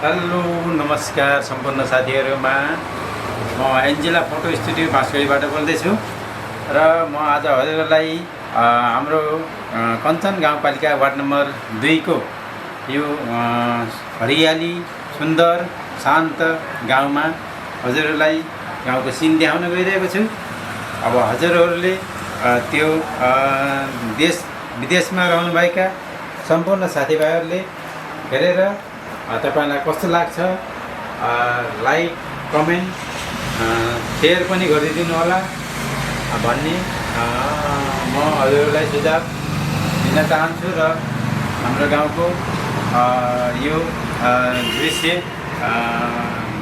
Hello नमस्कार सम्पूर्ण साथीहरूमा म एन्जेला फोटो स्टुडियो बाँसगढीबाट बोल्दैछु र म आज हजुरहरूलाई हाम्रो कञ्चन गाउँपालिका वार्ड नम्बर 2 को यो हरियाली सुन्दर शान्त गाउँमा हजुरहरूलाई गाउँको सिन देखाउन गइरहेको छु। अब हजुरहरूले त्यो देश विदेशमा रहनुभएका सम्पूर्ण साथीभाइहरूले हेरेर तपाईलाई कस्तो लाग्छ लाइक कमेन्ट सेयर पनि गरिदिनु होला भन्ने म हजुरहरूलाई सुझाव दिन चाहन्छु र हाम्रो गाउँको यो दृश्य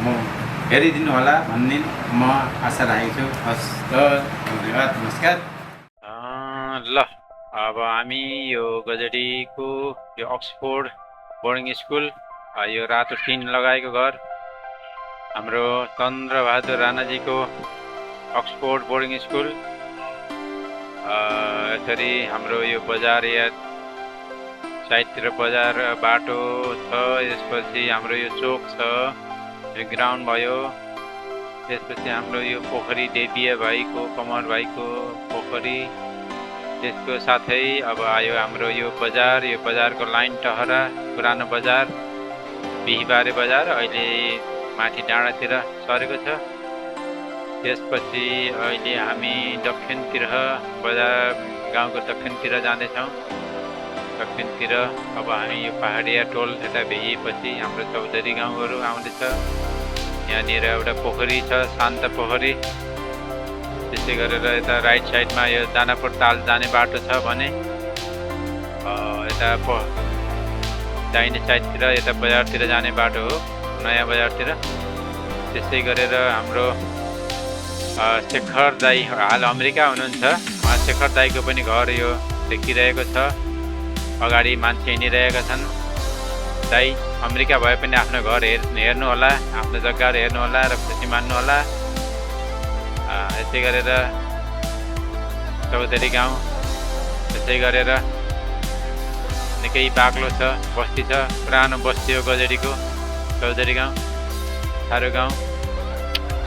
म हेरिदिनु होला भन्ने म आशा राखेको छु। हस् धन्यवाद नमस्कार। ल अब हामी यो गजडीको यो अक्सफोर्ड बोर्डिङ स्कुल यो रातो टिन लगाएको घर हाम्रो चन्द्रबहादुर राणाजीको अक्सफोर्ड बोर्डिङ स्कुल यसरी हाम्रो यो बजार या साइडतिर बजार बाटो छ। यसपछि हाम्रो यो चोक छ, यो ग्राउन्ड भयो। त्यसपछि हाम्रो यो पोखरी देविया भाइको कमर भाइको पोखरी, त्यसको साथै अब आयो हाम्रो यो बजारको लाइन टहरा पुरानो बजार बिहिबारे बजार अहिले माथि डाँडातिर सरेको छ। त्यसपछि अहिले हामी दक्षिणतिर बजार गाउँको दक्षिणतिर जाँदैछौँ। दक्षिणतिर अब हामी यो पहाडिया टोल यता भेइएपछि हाम्रो चौधरी गाउँहरू आउँदैछ। यहाँनिर एउटा पोखरी छ, शान्त पोखरी। त्यसै गरेर यता राइट साइडमा यो दानापुर ताल जाने बाटो छ भने यता दाहिने साइडतिर यता बजारतिर जाने बाटो हो, नयाँ बजारतिर। त्यसै गरेर हाम्रो शेखर दाई हाल अमेरिका हुनुहुन्छ। शेखर दाईको पनि घर यो देखिरहेको छ। अगाडि मान्छे हिँडिरहेका छन्। दाई अमेरिका भए पनि आफ्नो घर हेर्नु होला, आफ्नो जग्गाहरू हेर्नु होला र खुसी मान्नु होला। यसै गरेर चौधरी गाउँ, त्यसै गरेर निकै बाक्लो छ, बस्ती छ, पुरानो बस्ती हो गजडीको चौधरी गाउँ, थारू गाउँ।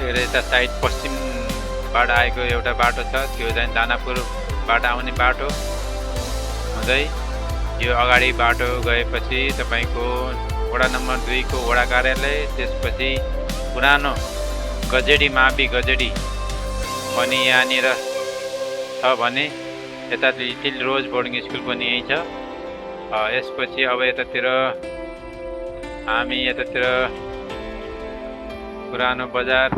यता साइड पश्चिमबाट आएको एउटा बाटो छ, त्यो चाहिँ दानापुरबाट आउने बाटो हुँदै यो अगाडि बाटो गएपछि तपाईँको वडा नम्बर 2 को वडा कार्यालय, त्यसपछि पुरानो गजडी मावि गजडी पनि यहाँनिर छ भने यता लिटिल रोज बोर्डिङ स्कुल पनि यही छ। यसपछि अब यतातिर हामी पुरानो बजारलाई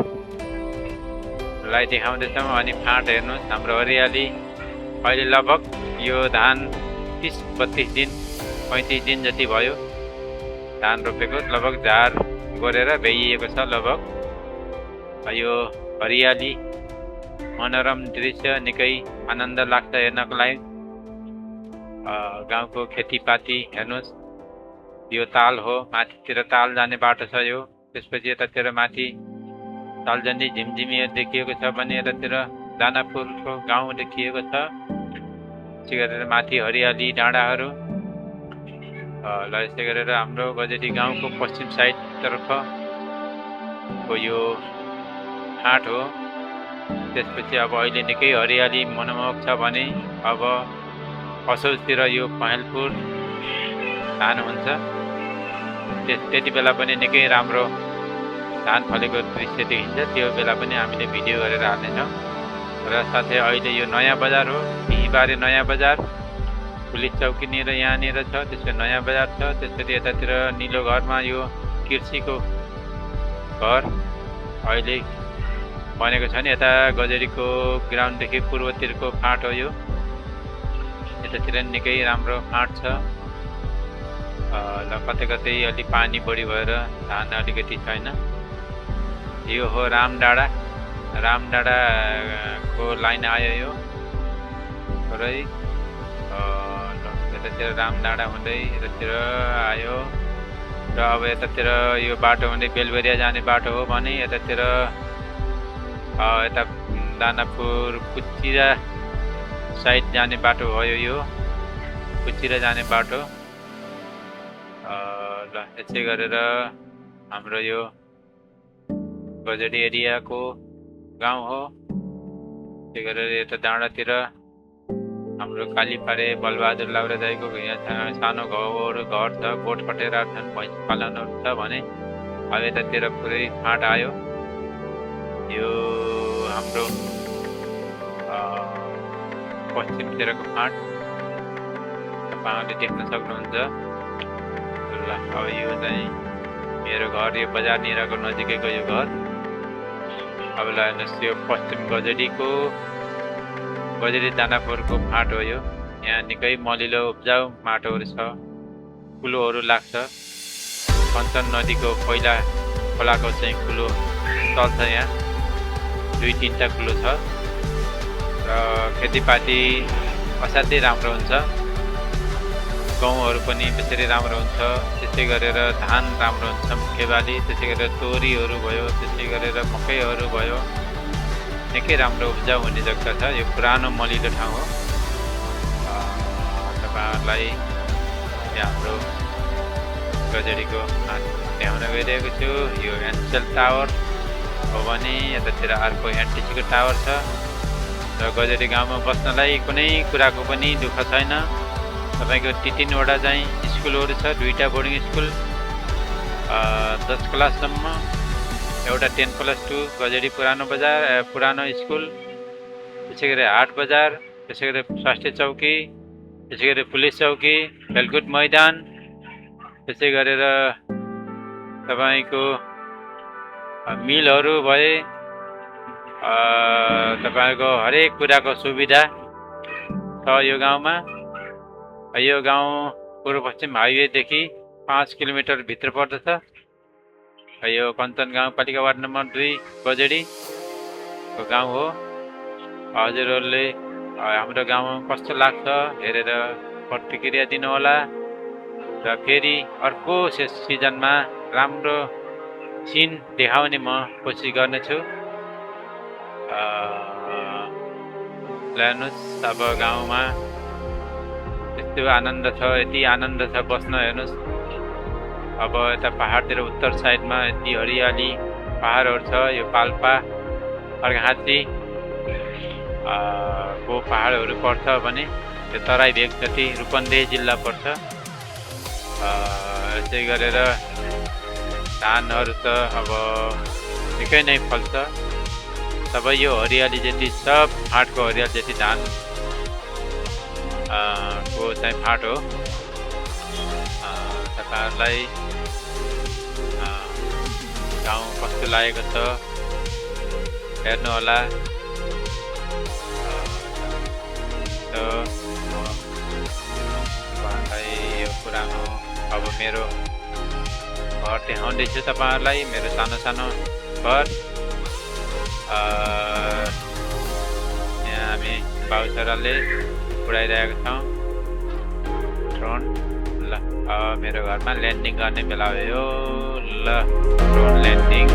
देखाउँदैछौँ। अनि फाँट हेर्नुहोस्, हाम्रो हरियाली अहिले लगभग यो धान 30-32 दिन 35 दिन जति भयो धान रोपेको। लगभग झार गरेर भेइएको छ। लगभग यो हरियाली मनोरम दृश्य निकै आनन्द लाग्छ हेर्नको लागि। गाउँको खेतीपाती हेर्नुहोस्, यो ताल हो, माथितिर ताल जाने बाटो छ यो। त्यसपछि यतातिर माथि तालजन्डी झिमझिमी देखिएको छ भने यतातिर दानापुरको गाउँ देखिएको छ। त्यसै गरेर माथि हरियाली डाँडाहरू। ल यसै गरेर हाम्रो गजडी गाउँको पश्चिम साइडतर्फको यो फाँट हो। त्यसपछि अब अहिले निकै हरियाली मनमोहक छ भने अब असोजतिर यो पहेँलपुर धान हुन्छ। त्यति बेला पनि निकै राम्रो धान फलेको दृश्य देखिन्छ। त्यो बेला पनि हामीले भिडियो गरेर हाल्नेछौँ। र साथै अहिले यो नयाँ बजार हो, बिहिबारे नयाँ बजार, पुलिस चौकीनिर यहाँनिर छ। त्यसको नयाँ बजार छ। त्यसपछि यतातिर निलो घरमा यो कृषिको घर अहिले बनेको छ नि। यता गजडीको ग्राउन्डदेखि पूर्वतिरको फाँट हो यो। यतातिर निकै राम्रो फाँट छ। ल कतै कतै अलि पानी बढी भएर धान अलिकति छैन। यो हो रामडाँडा, रामडाँडाको लाइन आयो यो पुरै। यतातिर रामडाँडा हुँदै यतातिर आयो र अब यतातिर यो बाटो हुँदै बेलबेरिया जाने बाटो हो भने यतातिर यता दानापुर कुचिरा साइड जाने बाटो भयो यो, कुचिरा जाने बाटो। ल यसै गरेर हाम्रो यो गजडी एरियाको गाउँ हो। त्यही गरेर यता डाँडातिर हाम्रो कालीपारे बलबहादुर लाउरा दाइको यहाँ सानो घर छ, गोठ कटेरा छन्, भैँस पालनहरू छ भने अब यतातिर पुरै फाँट आयो। यो हाम्रो पश्चिमतिरको फाँट तपाईँहरूले देख्न सक्नुहुन्छ। ल अब यो चाहिँ मेरो घर, यो बजारनिरको नजिकैको यो घर। अब ल हेर्नुहोस्, यो पश्चिम गजडी दानापुरको फाँट हो यो। यहाँ निकै मलिलो उब्जाउ माटोहरू छ, कुलोहरू लाग्छ। कञ्चन नदीको पहिला खोलाको चाहिँ कुलो चल्छ यहाँ, 2-3टा कुलो छ र खेतीपाती असाध्यै राम्रो हुन्छ। गहुँहरू पनि त्यसरी राम्रो हुन्छ। त्यसै गरेर धान राम्रो हुन्छ, मुख्य बाली। त्यसै गरेर तोरीहरू भयो, त्यसै गरेर मकैहरू भयो, निकै राम्रो उब्जाउ हुने जग्गा छ। यो पुरानो मलिलो ठाउँ हो। तपाईँहरूलाई हाम्रो गजडीको देखाउन गइरहेको छु। यो एनसेल टावर हो भने यतातिर अर्को एनटिसीको टावर छ। र गजडी गाउँमा बस्नलाई कुनै कुराको पनि दुःख छैन। तपाईँको 3वटा चाहिँ स्कुलहरू छ, 2टा बोर्डिङ स्कुल, 10 क्लाससम्म, एउटा 10+2 गजडी पुरानो स्कुल, त्यसै गरी हाट बजार, त्यसै गरी स्वास्थ्य चौकी, त्यसै गरी पुलिस चौकी, खेलकुद मैदान, त्यसै गरेर तपाईँको मिलहरू भए, तपाईँको हरेक कुराको सुविधा छ यो गाउँमा। यो गाउँ पूर्व पश्चिम हाइवेदेखि 5 किलोमिटर भित्र पर्दछ। यो कञ्चन गाउँपालिका वार्ड नम्बर 2 गजडीको गाउँ हो। हजुरहरूले हाम्रो गाउँ कस्तो लाग्छ हेरेर प्रतिक्रिया दिनुहोला। र फेरि अर्को सिजनमा राम्रो सिन देखाउने म कोसिस गर्नेछु। हेर्नुहोस्, अब गाउँमा यस्तो आनन्द छ, यति आनन्द छ बस्न। हेर्नुहोस्, अब यता पहाडतिर उत्तर साइडमा यति हरियाली पहाडहरू छ। यो पाल्पा अर्घाँची को पहाडहरू पर्छ भने यो तराई भेग जति रूपन्देही जिल्ला पर्छ। यसै गरेर धानहरू त अब निकै नै फल्छ। सबै यो हरियाली जति सब फाँटको हरियाली जति धान को चाहिँ फाँट हो। तपाईँहरूलाई गाउँ कस्तो लागेको छ हेर्नुहोला। तपाईँहरूलाई यो पुरानो अब मेरो घर देखाउँदैछु तपाईँहरूलाई, मेरो सानो सानो घर। यहाँ हामी बाउसराले उडाइरहेको छौँ ड्रोन। ल मेरो घरमा ल्यान्डिङ गर्ने बेला भयो। ल ड्रोन ल्यान्डिङ।